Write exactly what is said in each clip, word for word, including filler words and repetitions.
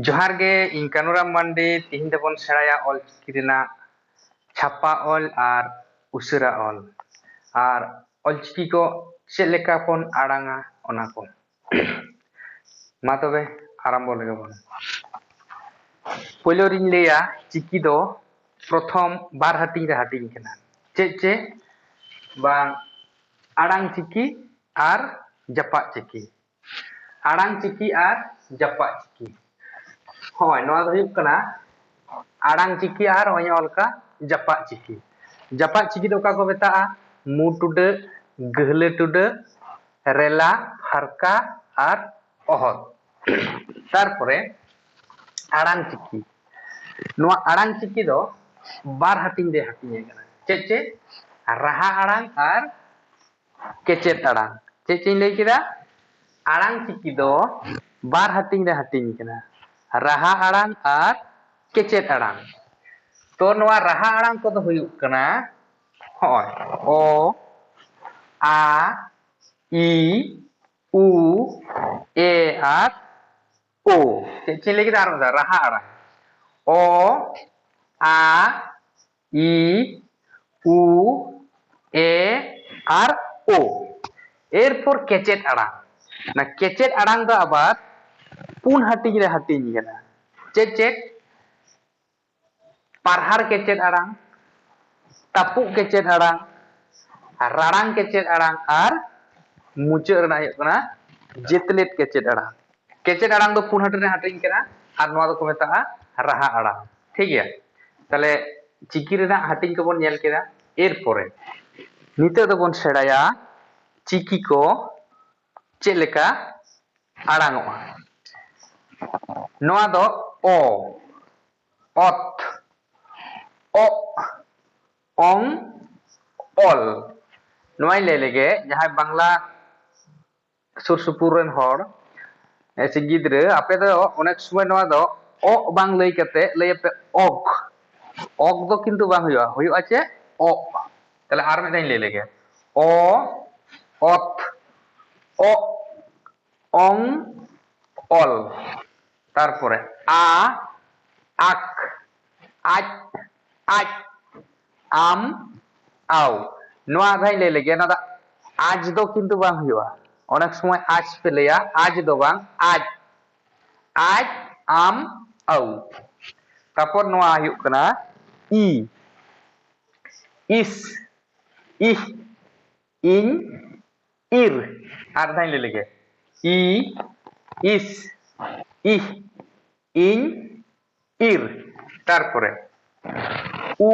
ᱡᱚᱦᱟᱨ ᱜᱮ, ᱤᱧ ᱠᱟᱱᱩᱨᱟᱢ ᱢᱟᱱᱰᱤ᱾ ᱛᱤᱦᱤᱧ ᱫᱚᱵᱚᱱ ᱥᱮᱬᱟᱭᱟ ᱚᱞᱪᱤᱠᱤ ᱨᱮᱱᱟᱜ ᱪᱷᱟᱯᱟ ᱚᱞ ᱟᱨ ᱩᱥᱟᱹᱨᱟ ᱚᱞ, ᱟᱨ ᱚᱞᱪᱤᱠᱤ ᱠᱚ ᱪᱮᱫ ᱞᱮᱠᱟ ᱵᱚᱱ ᱟᱲᱟᱝᱟ, ᱚᱱᱟ ᱠᱚ᱾ ᱢᱟ ᱛᱚᱵᱮ, ᱟᱨᱟᱢᱵᱚ ᱞᱮᱜᱮ ᱵᱚᱱ᱾ ᱯᱳᱭᱞᱳ ᱨᱤᱧ ᱞᱟᱹᱭᱟ, ᱪᱤᱠᱤ ᱫᱚ ᱯᱨᱚᱛᱷᱚᱢ ᱵᱟᱨ ᱦᱟᱹᱴᱤᱧ ᱨᱮ ᱦᱟᱹᱴᱤᱧ ᱠᱟᱱᱟ᱾ ᱪᱮᱫ ᱪᱮᱫ? ᱵᱟᱝ, ᱟᱲᱟᱝ ᱪᱤᱠᱤ ᱟᱨ ᱡᱟᱯᱟᱜ ᱪᱤᱠᱤ᱾ ᱟᱲᱟᱝ ᱪᱤᱠᱤ ᱟᱨ ᱡᱟᱯᱟᱜ ᱪᱤᱠᱤ᱾ ᱦᱳᱭ, ᱱᱚᱣᱟ ᱫᱚ ᱦᱩᱭᱩᱜ ᱠᱟᱱᱟ ᱟᱲᱟᱝ ᱪᱤᱠᱤ ᱟᱨ ᱚᱱᱮ ᱚᱱᱠᱟ ᱡᱟᱯᱟᱜ ᱪᱤᱠᱤ᱾ ᱡᱟᱯᱟᱜ ᱪᱤᱠᱤ ᱫᱚ ᱚᱠᱟ ᱠᱚ ᱢᱮᱛᱟᱜᱼᱟ? ᱢᱩ ᱴᱩᱰᱟᱹᱜ, ᱜᱟᱹᱦᱞᱟᱹ ᱴᱩᱰᱟᱹᱜ, ᱨᱮᱞᱟ, ᱦᱟᱨᱠᱟ ᱟᱨ ᱚᱦᱚᱫ᱾ ᱛᱟᱨᱯᱚᱨᱮ ᱟᱲᱟᱝ ᱪᱤᱠᱤ᱾ ᱱᱚᱣᱟ ᱟᱲᱟᱝ ᱪᱤᱠᱤ ᱫᱚ ᱵᱟᱨ ᱦᱟᱹᱴᱤᱧ ᱨᱮ ᱦᱟᱹᱴᱤᱧ ᱟᱠᱟᱱᱟ᱾ ᱪᱮᱫ ᱪᱮᱫ? ᱨᱟᱦᱟ ᱟᱲᱟᱝ ᱟᱨ ᱠᱮᱪᱮᱫ ᱟᱲᱟᱝ᱾ ᱪᱮᱫ ᱪᱮᱫ ᱤᱧ ᱞᱟᱹᱭ ᱠᱮᱫᱟ? ᱟᱲᱟᱝ ᱪᱤᱠᱤ ᱫᱚ ᱵᱟᱨ ᱦᱟᱹᱴᱤᱧ ᱨᱮ ᱦᱟᱹᱴᱤᱧ ᱠᱟᱱᱟ, ᱨᱟᱦᱟ ᱟᱲᱟᱝ ᱟᱨ ᱠᱮᱪᱮᱫ ᱟᱲᱟᱝ᱾ ᱛᱚ, ᱱᱚᱣᱟ ᱨᱟᱦᱟ ᱟᱲᱟᱝ ᱠᱚᱫᱚ ᱦᱩᱭᱩᱜ ᱠᱟᱱᱟ, ᱦᱚᱸᱜᱼᱚᱭ, ᱚ, ᱟ, ᱤ, ᱩ, ᱮ ᱟᱨ ᱳ᱾ ᱪᱮᱫ ᱪᱮᱫ ᱞᱟᱹᱭ ᱠᱮᱫᱟ? ᱟᱨ ᱢᱤᱫ ᱫᱷᱟᱣ, ᱨᱟᱦᱟ ᱟᱲᱟᱝ᱾ ᱚ, ᱟ, ᱤ, ᱩ, ᱮ ᱟᱨ ᱳ᱾ ᱮᱨᱯᱚᱨ ᱠᱮᱪᱮᱫ ᱟᱲᱟᱝ᱾ ᱚᱱᱟ ᱠᱮᱪᱮᱫ ᱟᱲᱟᱝ ᱫᱚ ᱟᱵᱟᱨ ᱯᱩᱱ ᱦᱟᱹᱴᱤᱧ ᱨᱮ ᱦᱟᱹᱴᱤᱧ ᱠᱟᱱᱟ᱾ ᱪᱮᱫ ᱪᱮᱫ? ᱯᱟᱨᱦᱟᱲ ᱠᱮᱪᱮᱫ ᱟᱲᱟᱝ, ᱛᱟᱹᱯᱩᱜ ᱠᱮᱪᱮᱫ ᱟᱲᱟᱝ, ᱨᱟᱲᱟᱝ ᱠᱮᱪᱮᱫ ᱟᱲᱟᱝ ᱟᱨ ᱢᱩᱪᱟᱹᱫ ᱨᱮᱱᱟᱜ ᱦᱩᱭᱩᱜ ᱠᱟᱱᱟ ᱡᱮᱛᱞᱮᱫ ᱠᱮᱪᱮᱫ ᱟᱲᱟᱝ᱾ ᱠᱮᱪᱮᱫ ᱟᱲᱟᱝ ᱫᱚ ᱯᱩᱱ ᱦᱟᱹᱴᱤᱧ ᱨᱮ ᱦᱟᱹᱴᱤᱧ ᱠᱟᱱᱟ ᱟᱨ ᱱᱚᱣᱟ ᱫᱚᱠᱚ ᱢᱮᱛᱟᱜᱼᱟ ᱨᱟᱦᱟ ᱟᱲᱟᱝ᱾ ᱴᱷᱤᱠ ᱜᱮᱭᱟ? ᱛᱟᱦᱞᱮ ᱪᱤᱠᱤ ᱨᱮᱱᱟᱜ ᱦᱟᱹᱴᱤᱧ ᱠᱚᱵᱚᱱ ᱧᱮᱞ ᱠᱮᱫᱟ᱾ ᱮᱨᱯᱚᱨᱮ ᱱᱤᱛᱚᱜ ᱫᱚᱵᱚᱱ ᱥᱮᱬᱟᱭᱟ ᱪᱤᱠᱤ ᱠᱚ ᱪᱮᱫ ᱞᱮᱠᱟ ᱟᱲᱟᱝᱚᱜᱼᱟ᱾ ᱱᱚᱣᱟ ᱫᱚ ᱚ, ᱚᱛ, ᱚᱜ, ᱚᱝ, ᱚᱞ᱾ ᱱᱚᱣᱟᱧ ᱞᱟᱹᱭ ᱞᱮᱜᱮ, ᱡᱟᱦᱟᱸᱭ ᱵᱟᱝᱞᱟ ᱥᱩᱨ ᱥᱩᱯᱩᱨ ᱨᱮᱱ ᱦᱚᱲ, ᱮ, ᱥᱮ ᱜᱤᱫᱽᱨᱟᱹ, ᱟᱯᱮ ᱫᱚ ᱚᱱᱮᱠ ᱥᱚᱢᱚᱭ ᱱᱚᱣᱟ ᱫᱚ ᱚᱜ ᱵᱟᱝ ᱞᱟᱹᱭ ᱠᱟᱛᱮ ᱞᱟᱹᱭ ᱟᱯᱮ ᱚᱜ᱾ ᱚᱜ ᱫᱚ ᱠᱤᱱᱛᱩ ᱵᱟᱝ ᱦᱩᱭᱩᱜᱼᱟ, ᱦᱩᱭᱩᱜᱼᱟ ᱪᱮᱫ? ᱚᱜ᱾ ᱛᱟᱦᱞᱮ ᱟᱨ ᱢᱤᱫ ᱫᱷᱟᱣ ᱤᱧ ᱞᱟᱹᱭ ᱞᱮᱜᱮ, ᱚ, ᱚᱛ, ᱚᱜ, ᱚᱝ, ᱚᱞ᱾ ᱛᱟᱨᱯᱚᱨᱮ ᱟ, ᱟᱠ, ᱟᱡ, ᱟᱡ, ᱟᱢ, ᱟᱣ᱾ ᱱᱚᱣᱟ ᱫᱷᱟᱣ ᱤᱧ ᱞᱟᱹᱭ ᱞᱮᱜᱮ, ᱱᱚᱣᱟ ᱫᱚ ᱟᱡ ᱫᱚ ᱠᱤᱱᱛᱩ ᱵᱟᱝ ᱦᱩᱭᱩᱜᱼᱟ᱾ ᱚᱱᱮᱠ ᱥᱚᱢᱚᱭ ᱟᱡ ᱯᱮ ᱞᱟᱹᱭᱟ, ᱟᱡ ᱫᱚ ᱵᱟᱝ, ᱟᱡ, ᱟᱡ, ᱟᱢ, ᱟᱣ᱾ ᱛᱟᱨᱯᱚᱨ ᱱᱚᱣᱟ ᱦᱩᱭᱩᱜ ᱠᱟᱱᱟ ᱤ, ᱤᱥ, ᱤᱦ, ᱤᱧ, ᱤᱨ᱾ ᱟᱨ ᱫᱷᱟᱣ ᱤᱧ ᱞᱟᱹᱭ ᱞᱮᱜᱮ, ᱤ, ᱤᱥ, ᱤᱦ, ᱤᱧ, ᱤᱨ᱾ ᱛᱟᱨᱯᱚᱨᱮ ᱩ,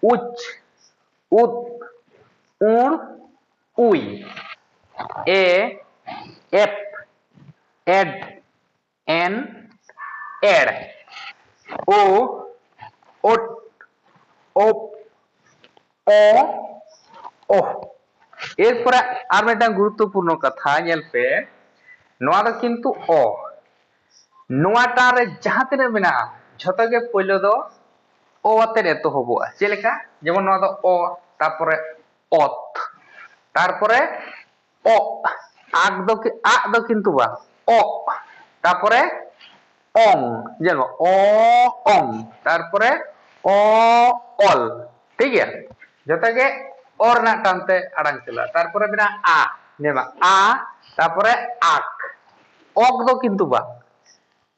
ᱩᱪ, ᱩᱫ, ᱩᱬ, ᱩᱭ᱾ ᱮ, ᱮᱯ, ᱮᱰ, ᱮᱱ, ᱮᱲ᱾ ᱳ, ᱳᱴ, ᱳᱯ, ᱚ, ᱚᱦ᱾ ᱮᱨᱯᱚᱨᱮ ᱟᱨ ᱢᱤᱫᱴᱟᱝ ᱜᱩᱨᱩᱛᱛᱚᱯᱩᱨᱱᱚ ᱠᱟᱛᱷᱟ ᱧᱮᱞ ᱯᱮ, ᱱᱚᱣᱟ ᱫᱚ ᱠᱤᱱᱛᱩ ᱚ᱾ ᱱᱚᱣᱟᱴᱟᱜ ᱨᱮ ᱡᱟᱦᱟᱸ ᱛᱤᱱᱟᱹᱜ ᱢᱮᱱᱟᱜᱼᱟ, ᱡᱷᱚᱛᱚ ᱜᱮ ᱯᱳᱭᱞᱳ ᱫᱚ ᱚ ᱟᱛᱮᱫ ᱮᱛᱚᱦᱚᱵᱚᱜᱼᱟ᱾ ᱪᱮᱫ ᱞᱮᱠᱟ? ᱡᱮᱢᱚᱱ ᱱᱚᱣᱟ ᱫᱚ ᱚ, ᱛᱟᱨᱯᱚᱨᱮ ᱚᱛ, ᱛᱟᱨᱯᱚᱨᱮ ᱚᱜ, ᱟᱜ ᱫᱚ ᱠᱤ-, ᱟᱜ ᱫᱚ ᱠᱤᱱᱛᱩ ᱵᱟᱝ, ᱚᱜ, ᱛᱟᱨᱯᱚᱨᱮ ᱚᱝ, ᱧᱮᱞ ᱢᱮ, ᱚ, ᱚᱝ, ᱛᱟᱨᱯᱚᱨᱮ ᱚ, ᱚᱞ᱾ ᱴᱷᱤᱠ ᱜᱮᱭᱟ? ᱡᱚᱛᱚ ᱜᱮ ᱚ ᱨᱮᱱᱟᱜ ᱴᱟᱱ ᱛᱮ ᱟᱲᱟᱝ ᱪᱟᱞᱟᱜᱼᱟ᱾ ᱛᱟᱨᱯᱚᱨᱮ ᱢᱮᱱᱟᱜᱼᱟ ᱟ, ᱧᱮᱞ ᱢᱮ, ᱟ, ᱛᱟᱨᱯᱚᱨᱮ ᱟᱠ, ᱚᱠ ᱫᱚ ᱠᱤᱱᱛᱩ ᱵᱟᱝ,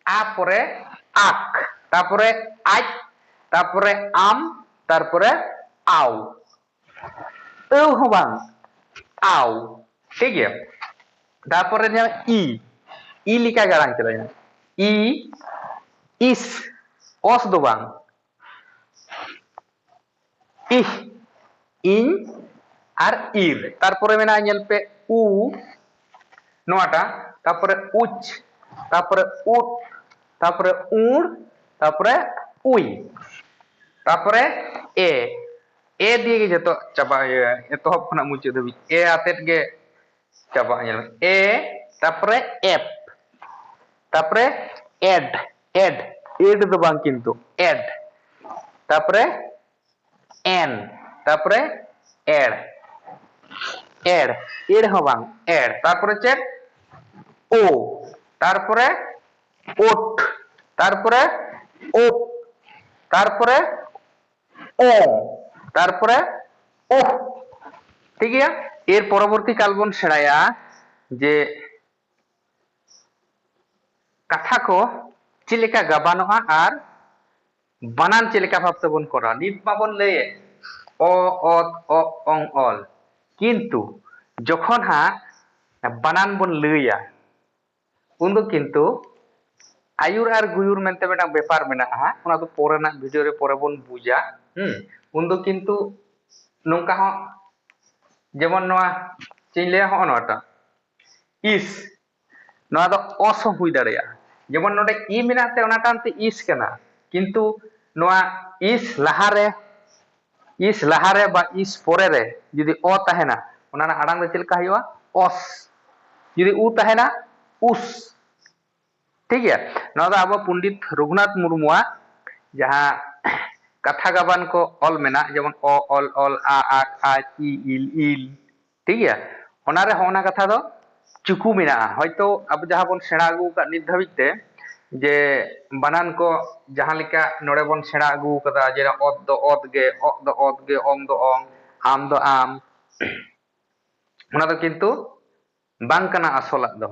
ᱟ ᱯᱚᱨᱮ ᱟᱠ, ᱛᱟᱨᱯᱚᱨᱮ ᱟᱡ, ᱛᱟᱨᱯᱚᱨᱮ ᱟᱢ, ᱛᱟᱨᱯᱚᱨᱮ ᱟᱣ᱾ ᱟᱹᱣ ᱦᱚᱸ ᱵᱟᱝ, ᱟᱣ᱾ ᱴᱷᱤᱠ ᱜᱮᱭᱟ? ᱛᱟᱨᱯᱚᱨᱮ ᱧᱮᱞ ᱢᱮ ᱤ, ᱤ ᱞᱮᱠᱟ ᱜᱮ ᱟᱲᱟᱝ ᱪᱟᱞᱟᱜᱼᱟ᱾ ᱤ, ᱤᱥ, ᱚᱥ ᱫᱚ ᱵᱟᱝ, ᱤᱦ, ᱤᱧ, ᱟᱨ ᱤᱨ᱾ ᱛᱟᱨᱯᱚᱨᱮ ᱢᱮᱱᱟᱜᱼᱟ, ᱧᱮᱞ ᱯᱮ, ᱩ, ᱱᱚᱣᱟᱴᱟᱜ, ᱛᱟᱨᱯᱚᱨᱮ ᱩᱪ, ᱛᱟᱨᱯᱚᱨᱮ ᱩᱫ, ᱛᱟᱨᱯᱚᱨᱮ ᱩᱬ, ᱛᱟᱨᱯᱚᱨᱮ ᱩᱭ, ᱛᱟᱨᱯᱚᱨᱮ ᱮ᱾ ᱮ ᱫᱤᱭᱮ ᱜᱮ ᱡᱚᱛᱚ ᱪᱟᱵᱟ, ᱤᱭᱟᱹ, ᱮᱛᱚᱦᱚᱵ ᱠᱷᱚᱱᱟᱜ ᱢᱩᱪᱟᱹᱫ ᱫᱷᱟᱹᱵᱤᱡ ᱮ ᱟᱛᱮᱫ ᱜᱮ ᱪᱟᱵᱟᱜᱼᱟ᱾ ᱧᱮᱞ ᱢᱮ, ᱮ, ᱛᱟᱨᱯᱚᱨᱮ ᱮᱯ, ᱛᱟᱨᱯᱚᱨᱮ ᱮᱰ, ᱮᱰ, ᱮᱰ ᱫᱚ ᱵᱟᱝ ᱠᱤᱱᱛᱩ, ᱮᱰ, ᱛᱟᱨᱯᱚᱨᱮ ᱮᱱ, ᱛᱟᱨᱯᱚᱨᱮ ᱮᱲ, ᱮᱲ, ᱮᱲ ᱦᱚᱸ ᱵᱟᱝ, ᱮᱲ, ᱛᱟᱨᱯᱚᱨᱮ ᱪᱮᱫ? ᱳ, ᱛᱟᱨᱯᱚᱨᱮ ᱳᱴ, ᱛᱟᱨᱯᱚᱨᱮ ᱳᱯ, ᱛᱟᱨᱯᱚᱨᱮ ᱳ, ᱛᱟᱨᱯᱚᱨᱮ ᱳᱦ᱾ ᱴᱷᱤᱠ ᱜᱮᱭᱟ, ᱮᱨ ᱯᱚᱨᱚᱵᱚᱨᱛᱤ ᱠᱟᱞ ᱵᱚᱱ ᱥᱮᱬᱟᱭᱟ ᱡᱮ ᱠᱟᱛᱷᱟ ᱠᱚ ᱪᱮᱫ ᱞᱮᱠᱟ ᱜᱟᱵᱟᱱᱚᱜᱼᱟ ᱟᱨ ᱵᱟᱱᱟᱱ ᱪᱮᱫ ᱞᱮᱠᱟ ᱵᱷᱟᱵ ᱛᱮᱵᱚᱱ ᱠᱚᱨᱟᱣᱟ᱾ ᱱᱤᱛ ᱢᱟᱵᱚᱱ ᱞᱟᱹᱭᱮᱫ ᱚ, ᱚᱛ, ᱚᱜ, ᱚᱝ, ᱚᱞ, ᱠᱤᱱᱛᱩ ᱡᱚᱠᱷᱚᱱ ᱦᱟᱸᱜ ᱵᱟᱱᱟᱱ ᱵᱚᱱ ᱞᱟᱹᱭᱟ, ᱩᱱᱫᱚ ᱠᱤᱱᱛᱩ ᱟᱭᱩᱨ ᱟᱨ ᱜᱩᱭᱩᱨ ᱢᱮᱱᱛᱮ ᱢᱤᱫᱴᱟᱝ ᱵᱮᱯᱟᱨ ᱢᱮᱱᱟᱜᱼᱟ, ᱚᱱᱟ ᱫᱚ ᱯᱚᱨᱮᱱᱟᱜ ᱵᱷᱤᱰᱤᱭᱳ ᱨᱮ ᱯᱚᱨᱮ ᱵᱚᱱ ᱵᱩᱡᱟ᱾ ᱦᱩᱸ, ᱩᱱᱫᱚ ᱠᱤᱱᱛᱩ ᱱᱚᱝᱠᱟ ᱦᱚᱸ, ᱡᱮᱢᱚᱱ ᱱᱚᱣᱟ ᱪᱮᱫ ᱤᱧ ᱞᱟᱹᱭᱟ, ᱦᱚᱸᱜᱼᱚ ᱱᱚᱣᱟᱴᱟᱜ ᱤᱥ, ᱱᱚᱣᱟ ᱫᱚ ᱚᱥ ᱦᱚᱸ ᱦᱩᱭ ᱫᱟᱲᱮᱭᱟᱜᱼᱟ᱾ ᱡᱮᱢᱚᱱ ᱱᱚᱰᱮ ᱤ ᱢᱮᱱᱟᱜ ᱛᱮ ᱚᱱᱟ ᱴᱟᱱ ᱛᱮ ᱤᱥ ᱠᱟᱱᱟ, ᱠᱤᱱᱛᱩ ᱱᱚᱣᱟ ᱤᱥ ᱞᱟᱦᱟᱨᱮ, ᱤᱥ ᱞᱟᱦᱟᱨᱮ ᱵᱟ ᱤᱥ ᱯᱚᱨᱮ ᱨᱮ ᱡᱩᱫᱤ ᱚ ᱛᱟᱦᱮᱱᱟ, ᱚᱱᱟ ᱨᱮᱱᱟᱜ ᱟᱲᱟᱝ ᱫᱚ ᱪᱮᱫ ᱞᱮᱠᱟ ᱦᱩᱭᱩᱜᱼᱟ? ᱚᱥ᱾ ᱡᱩᱫᱤ ᱩ ᱛᱟᱦᱮᱱᱟ, ᱩᱥ᱾ ᱴᱷᱤᱠ ᱜᱮᱭᱟ, ᱱᱚᱣᱟ ᱫᱚ ᱟᱵᱚ ᱯᱚᱱᱰᱤᱛ ᱨᱚᱜᱷᱩᱱᱟᱛᱷ ᱢᱩᱨᱢᱩᱣᱟᱜ ᱡᱟᱦᱟᱸ ᱠᱟᱛᱷᱟ ᱜᱟᱵᱟᱱ ᱠᱚ ᱚᱞ ᱢᱮᱱᱟᱜ, ᱡᱮᱢᱚᱱ ᱚ ᱚᱞ ᱚᱞ, ᱟ ᱟᱠ ᱟᱡ, ᱤ ᱤᱞ ᱤᱞ, ᱴᱷᱤᱠ ᱜᱮᱭᱟ, ᱚᱱᱟ ᱨᱮ ᱦᱚᱸ ᱚᱱᱟ ᱠᱟᱛᱷᱟ ᱫᱚ ᱪᱩᱠᱩ ᱢᱮᱱᱟᱜᱼᱟ᱾ ᱦᱚᱭᱛᱳ ᱟᱵᱚ ᱡᱟᱦᱟᱸ ᱵᱚᱱ ᱥᱮᱬᱟ ᱟᱹᱜᱩ ᱟᱠᱟᱫ ᱱᱤᱛ ᱫᱷᱟᱹᱵᱤᱡ ᱛᱮ, ᱡᱮ ᱵᱟᱱᱟᱱ ᱠᱚ ᱡᱟᱦᱟᱸ ᱞᱮᱠᱟ ᱱᱚᱰᱮ ᱵᱚᱱ ᱥᱮᱬᱟ ᱟᱹᱜᱩ ᱟᱠᱟᱫᱟ, ᱡᱮ ᱚᱛ ᱫᱚ ᱚᱛ ᱜᱮ, ᱚᱜ ᱫᱚ ᱚᱛ ᱜᱮ, ᱚᱝ ᱫᱚ ᱚᱝ, ᱟᱢ ᱫᱚ ᱟᱢ, ᱚᱱᱟ ᱫᱚ ᱠᱤᱱᱛᱩ ᱵᱟᱝ ᱠᱟᱱᱟ ᱟᱥᱚᱞᱟᱜ ᱫᱚ᱾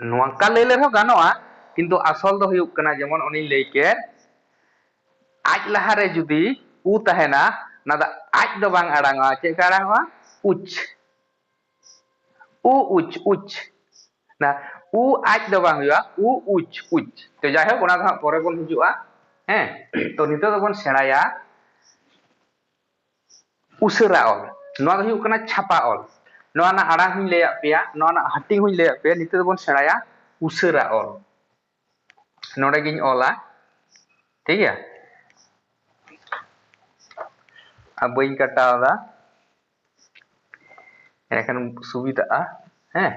ᱱᱚᱝᱠᱟ ᱞᱟᱹᱭ ᱞᱮ ᱨᱮᱦᱚᱸ ᱜᱟᱱᱚᱜᱼᱟ, ᱠᱤᱱᱛᱩ ᱟᱥᱚᱞ ᱫᱚ ᱦᱩᱭᱩᱜ ᱠᱟᱱᱟ, ᱡᱮᱢᱚᱱ ᱚᱱᱮᱧ ᱞᱟᱹᱭ ᱠᱮᱫ, ᱟᱡ ᱞᱟᱦᱟᱨᱮ ᱡᱩᱫᱤ ᱩ ᱛᱟᱦᱮᱱᱟ, ᱚᱱᱟ ᱫᱚ ᱟᱡ ᱫᱚ ᱵᱟᱝ ᱟᱲᱟᱝᱚᱜᱼᱟ᱾ ᱪᱮᱫ ᱞᱮᱠᱟ ᱟᱲᱟᱝᱚᱜᱼᱟ? ᱩᱪ᱾ ᱩ ᱩᱪ, ᱩᱪ᱾ ᱱᱟ, ᱩ ᱟᱡ ᱫᱚ ᱵᱟᱝ ᱦᱩᱭᱩᱜᱼᱟ, ᱩ ᱩᱪ, ᱩᱪ᱾ ᱛᱚ ᱡᱟᱭᱦᱳᱠ, ᱚᱱᱟ ᱫᱚ ᱦᱟᱸᱜ ᱯᱚᱨᱮ ᱵᱚᱱ ᱦᱤᱡᱩᱜᱼᱟ᱾ ᱦᱮᱸ, ᱛᱚ ᱱᱤᱛᱚᱜ ᱫᱚᱵᱚᱱ ᱥᱮᱬᱟᱭᱟ ᱩᱥᱟᱹᱨᱟ ᱚᱞ᱾ ᱱᱚᱣᱟ ᱫᱚ ᱦᱩᱭᱩᱜ ᱠᱟᱱᱟ ᱪᱷᱟᱯᱟ ᱚᱞ᱾ ᱱᱚᱣᱟ ᱨᱮᱱᱟᱜ ᱟᱲᱟᱝ ᱦᱚᱸᱧ ᱞᱟᱹᱭᱟᱫ ᱯᱮᱭᱟ, ᱱᱚᱣᱟ ᱨᱮᱱᱟᱜ ᱦᱟᱹᱴᱤᱧ ᱦᱚᱸᱧ ᱞᱟᱹᱭᱟᱫ ᱯᱮᱭᱟ᱾ ᱱᱤᱛᱚᱜ ᱫᱚᱵᱚᱱ ᱥᱮᱬᱟᱭᱟ ᱩᱥᱟᱹᱨᱟ ᱚᱞ᱾ ᱱᱚᱰᱮ ᱜᱤᱧ ᱚᱞᱟ, ᱴᱷᱤᱠ ᱜᱮᱭᱟ, ᱟᱨ ᱵᱟᱹᱧ ᱠᱟᱴᱟᱣ ᱮᱫᱟ, ᱮᱸᱰᱮᱠᱷᱟᱱ ᱥᱩᱵᱤᱫᱷᱟᱜᱼᱟ᱾ ᱦᱮᱸ,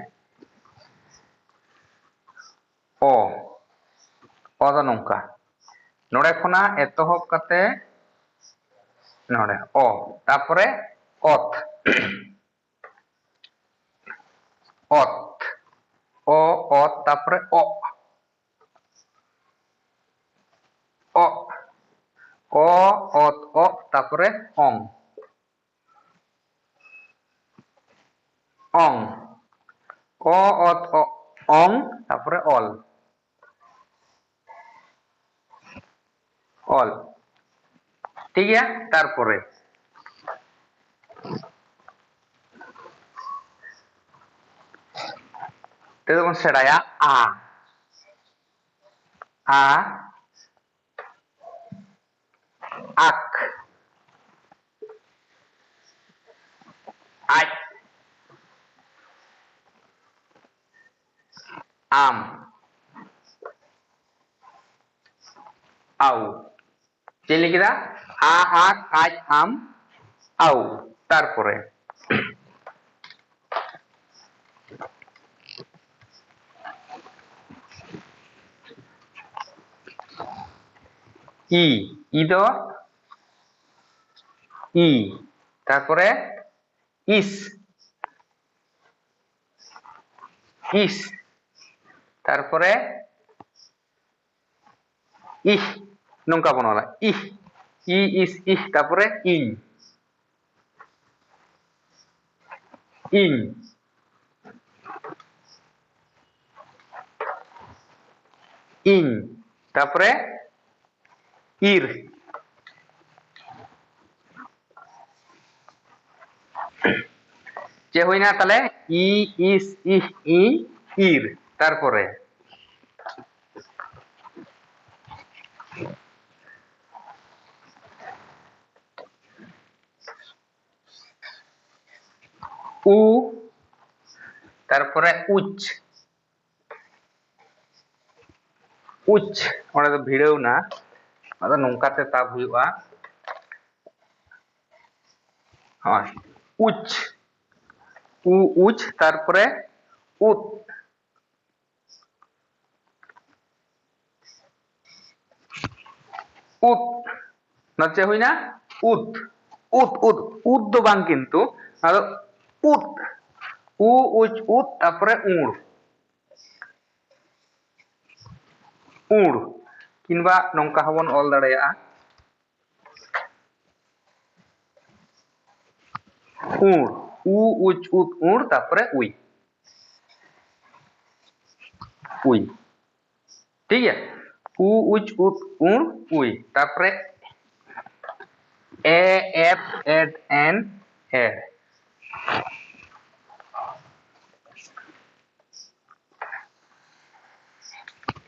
ᱚ, ᱚ ᱫᱚ ᱱᱚᱝᱠᱟ, ᱱᱚᱰᱮ ᱠᱷᱚᱱᱟᱜ ᱮᱛᱚᱦᱚᱵ ᱠᱟᱛᱮ ᱱᱚᱰᱮ ᱚ, ᱛᱟᱨᱯᱚᱨᱮ ᱚᱛ, ᱚᱛ, ᱚ, ᱚᱛ, ᱛᱟᱨᱯᱚᱨᱮ ᱚᱜ, ᱚ, ᱚᱛ, ᱚᱜ, ᱛᱟᱯᱚᱨᱮ ᱚᱝ᱾ ᱚᱝ᱾ ᱚ, ᱚᱛ, ᱚ, ᱚᱝ, ᱛᱟᱯᱚᱨᱮ ᱚᱞ᱾ ᱚᱞ᱾ ᱴᱷᱤᱠ ᱜᱮᱭᱟ, ᱛᱟᱨᱯᱚᱨᱮ ᱛᱮᱫᱚ ᱵᱚᱱ ᱥᱮᱬᱟᱭᱟ ᱟ᱾ ᱟ, ᱟᱠ, ᱟᱡ, ᱟᱢ, ᱟᱣ᱾ ᱪᱮᱫ ᱞᱟᱹᱭ ᱠᱮᱫᱟ? ᱟ, ᱟᱠ, ᱟᱡ, ᱟᱢ, ᱟᱣ᱾ ᱛᱟᱨᱯᱚᱨᱮ ᱤ, ᱤ ᱫᱚ ᱤ, ᱛᱟᱨᱯᱚᱨᱮ ᱤᱥ, ᱤᱥ, ᱛᱟᱨᱯᱚᱨᱮ ᱤᱦ, ᱱᱚᱝᱠᱟ ᱵᱚᱱ ᱚᱞᱟ, ᱤᱦ, ᱤ, ᱤᱥ, ᱤᱦ, ᱛᱟᱨᱯᱚᱨᱮ ᱤᱧ, ᱤᱧ, ᱤᱧ, ᱛᱟᱨᱯᱚᱨᱮ ᱤᱨ᱾ ᱪᱮᱫ ᱦᱩᱭᱱᱟ ᱛᱟᱦᱞᱮ? ᱤ, ᱤᱥ, ᱤᱦ, ᱤᱧ, ᱤᱨ᱾ ᱛᱟᱨᱯᱚᱨᱮ ᱩ, ᱛᱟᱨᱯᱚᱨᱮ ᱩᱪ, ᱩᱪ, ᱚᱸᱰᱮ ᱫᱚ ᱵᱷᱤᱲᱟᱹᱣ ᱱᱟ, ᱟᱫᱚ ᱱᱚᱝᱠᱟ ᱛᱮ ᱛᱟᱵ ᱦᱩᱭᱩᱜᱼᱟ᱾ ᱦᱳᱭ, ᱩᱪ, ᱩ, ᱩᱪ, ᱛᱟᱨᱯᱚᱨᱮ ᱩᱫ, ᱩᱫ, ᱱᱚᱣᱟ ᱪᱮᱫ ᱦᱩᱭᱱᱟ? ᱩᱫ, ᱩᱫ, ᱩᱫ, ᱩᱫ ᱫᱚ ᱵᱟᱝ ᱠᱤᱱᱛᱩ, ᱱᱚᱣᱟ ᱫᱚ ᱩᱫ, ᱩ, ᱩᱪ, ᱩᱫ, ᱛᱟᱨᱯᱚᱨᱮ ᱩᱲ, ᱩᱲ, ᱠᱤᱝᱵᱟ ᱱᱚᱝᱠᱟ ᱦᱚᱸᱵᱚᱱ ᱚᱞ ᱫᱟᱲᱮᱭᱟᱜᱼᱟ, ᱩᱬ, ᱩ ᱩᱪ ᱩᱫ ᱩᱬ, ᱛᱟᱨᱯᱚᱨᱮ ᱩᱭ, ᱩᱭ᱾ ᱴᱷᱤᱠ ᱜᱮᱭᱟ, ᱩ ᱩᱪ ᱩᱫ ᱩᱬ ᱩᱭ, ᱛᱟᱨᱯᱚᱨᱮ ᱮ ᱮᱯ ᱮᱰ ᱮᱱ ᱮᱰ,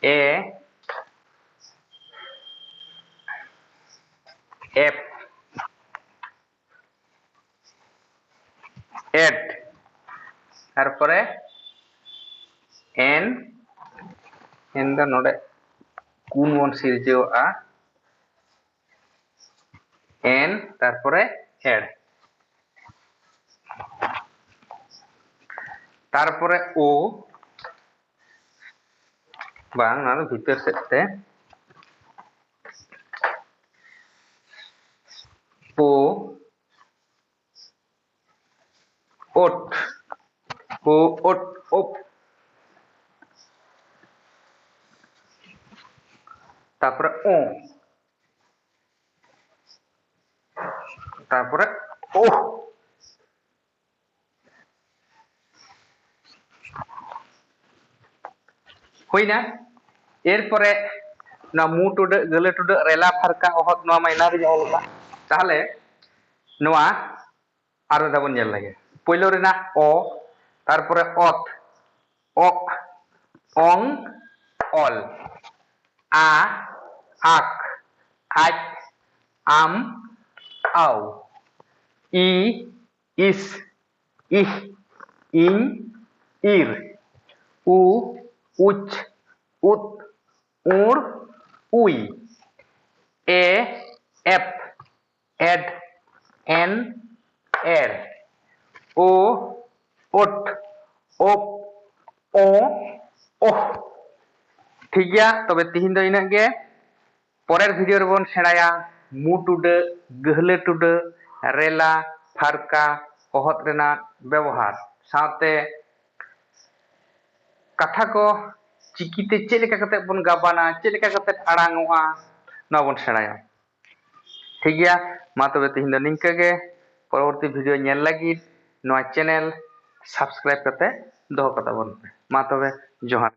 ᱮ ᱮᱯ ᱮᱰ, ᱛᱟᱨᱯᱚᱨᱮ ᱮᱱ, ᱮᱱ ᱫᱚ ᱱᱚᱰᱮ ᱠᱩᱱ ᱵᱚᱱ ᱥᱤᱨᱡᱟᱹᱣᱟᱜᱼᱟ, ᱮᱱ ᱛᱟᱨᱯᱚᱨᱮ ᱮᱰ, ᱛᱟᱨᱯᱚᱨᱮ ᱳ, ᱵᱟᱝ, ᱱᱚᱣᱟ ᱫᱚ ᱵᱷᱤᱛᱟᱹᱨ ᱥᱮᱫ ᱛᱮ, ᱳ, ᱳᱴ, ᱳ ᱳᱴ ᱳᱯ, ᱛᱟᱨᱯᱚᱨᱮ ᱳ, ᱛᱟᱨᱯᱚᱨᱮ ᱳ᱾ ᱦᱩᱭᱱᱟ᱾ ᱮᱨᱯᱚᱨᱮ ᱱᱚᱣᱟ ᱢᱩ ᱴᱩᱰᱟᱹᱜ, ᱜᱟᱹᱞᱟᱹ ᱴᱩᱰᱟᱹᱜ, ᱨᱮᱞᱟ ᱯᱷᱟᱨᱠᱟ ᱚᱦᱚᱫ, ᱱᱚᱣᱟ ᱢᱟ ᱮᱱᱟᱝ ᱨᱮᱜᱮ ᱚᱞ ᱠᱟᱜ᱾ ᱛᱟᱦᱚᱞᱮ ᱱᱚᱣᱟ ᱟᱨ ᱢᱤᱫ ᱫᱷᱟᱣ ᱵᱚᱱ ᱧᱮᱞ ᱞᱮᱜᱮ᱾ ᱯᱳᱭᱞᱳ ᱨᱮᱱᱟᱜ ᱚ, ᱛᱟᱨᱯᱚᱨᱮ ᱚᱛ, ᱚᱜ, ᱚᱝ, ᱚᱞ, ᱟ, ᱟᱠ, ᱟᱡ, ᱟᱢ, ᱟᱣ, ᱤ, ᱤᱥ, ᱤᱦ, ᱤᱧ, ᱤᱨ, ᱩ, ᱩᱪ, ᱩᱫ, ᱩᱬ, ᱩᱭ, ᱮ, ᱮᱯ, ᱮᱰ, ᱮᱱ, ᱮᱲ, ᱳ, ᱳᱴ, ᱳᱯ, ᱳ, ᱳᱦ᱾ ᱴᱷᱤᱠ ᱜᱮᱭᱟ, ᱛᱚᱵᱮ ᱛᱤᱦᱤᱧ ᱫᱚ ᱤᱱᱟᱹᱜ ᱜᱮ᱾ ᱯᱚᱨᱮᱨ ᱵᱷᱤᱰᱤᱭᱳ ᱨᱮᱵᱚᱱ ᱥᱮᱬᱟᱭᱟ ᱢᱩ ᱴᱩᱰᱟᱹᱜ, ᱜᱟᱹᱦᱞᱟᱹ ᱴᱩᱰᱟᱹᱜ, ᱨᱮᱞᱟ, ᱯᱷᱟᱨᱠᱟ, ᱚᱦᱚᱫ ᱨᱮᱱᱟᱜ ᱵᱮᱵᱚᱦᱟᱨ, ᱥᱟᱶᱛᱮ ᱠᱟᱛᱷᱟ ᱠᱚ ᱪᱤᱠᱤᱛᱮ ᱪᱮᱫ ᱞᱮᱠᱟ ᱠᱟᱛᱮ ᱵᱚᱱ ᱜᱟᱵᱟᱱᱟ, ᱪᱮᱫ ᱞᱮᱠᱟ ᱠᱟᱛᱮ ᱟᱲᱟᱝ ᱚᱜᱼᱟ, ᱱᱚᱣᱟ ᱵᱚᱱ ᱥᱮᱬᱟᱭᱟ᱾ ᱴᱷᱤᱠ ᱜᱮᱭᱟ, ᱢᱟ ᱛᱚᱵᱮ ᱛᱤᱦᱤᱧ ᱫᱚ ᱱᱤᱝᱠᱟᱹ ᱜᱮ᱾ ᱯᱚᱨᱚᱵᱚᱨᱛᱤ video ᱧᱮᱞ ᱞᱟᱹᱜᱤᱫ ᱱᱚᱣᱟ channel subscribe ᱠᱟᱛᱮ ᱫᱚᱦᱚ ᱠᱟᱛᱟ ᱵᱚᱱ ᱯᱮ᱾ ᱢᱟ ᱛᱚᱵᱮ, ᱡᱚᱦᱟᱨ᱾